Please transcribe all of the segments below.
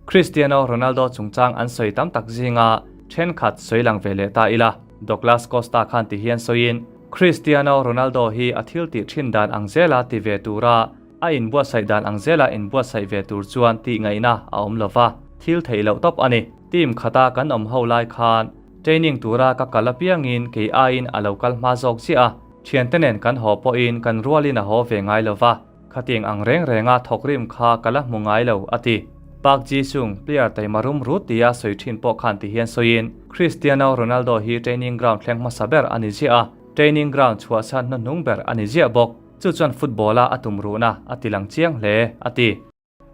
Cristiano Ronaldo chungchang an sawi tam tak zinga thenkhat sawi lang ve leh ta ila. Douglas Costa khan ti hian sawiin, Cristiano Ronaldo hi a thil tih thin dan ang zela ti ve tura a inbuatsaih dan ang zela inbuatsaih ve tur chuan tih ngaihna a awm lova, thil theih loh tawp a ni. Team khata kan awm ho lai khan training tura ka kal apiangin kei aiin a lo kal hma zawk chiah a, thiante nen kan haw pawhin kan rualin a haw ve ngai lova. Khatiang ang reng renga thawkrim kha ka la hmu ngai lo, a ti. Park Ji-sung, player taima rum rut tia sawi thin pawh khan ti hian sawiin, Cristiano Ronaldo hi training ground thleng hmasa ber a ni ziah a, training ground chhuahsan hnuhnung ber a ni ziah bawk. Chu chuan football-a a tum ruhna a ti lang chiang hle, a ti.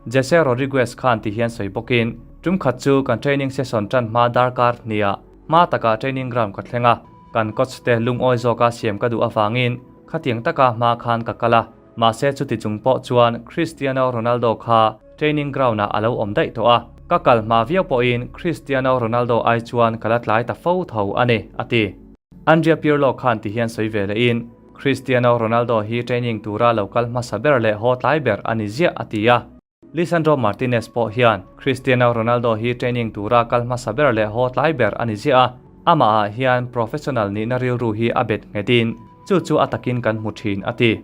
Jesse Rodriguez khan ti hian sawi bawkin, Tum khat chu kan training session tan hma darkar hniah hma takah training ground ka thleng a, kan coach te lungawi zawka siam ka duh avangin khatiang taka hma khan ka kal a, Mahse chuti chung pawh chuan Cristiano Ronaldo kha training ground ah a lo awm daih tawh a, ka kal hma viau pawhin Cristiano Ronaldo ai chuan ka la tlai ta fo tho a ni, a ti. Andrea Pirlo khan ti hian sawi ve lehin, Cristiano Ronaldo hi training tura lo kal hmasa ber leh haw tlai ber a ni ziah, a ti a. Lisandro Martinez pawh hian Cristiano Ronaldo hi training tura kal hmasa ber leh haw tlai ber a ni ziah a, amah ah hian professional nihna rilru hi a bet nghetin chu chu a takin kan hmu thin a ti.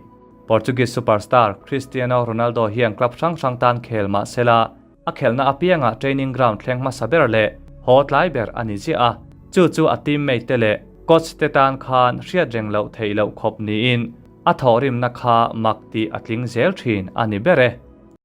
Portuguese superstar Cristiano Ronaldo hian club hrang hrang tan khel mah sela, a khelhna apiangah training ground thleng hmasa ber leh haw tlai ber a ni ziah a, chu chu a teammate te leh coach te tan khan hriat reng loh theih loh khawp niin a thawhrimna kha mak tih a tling zel thin a ni ber e.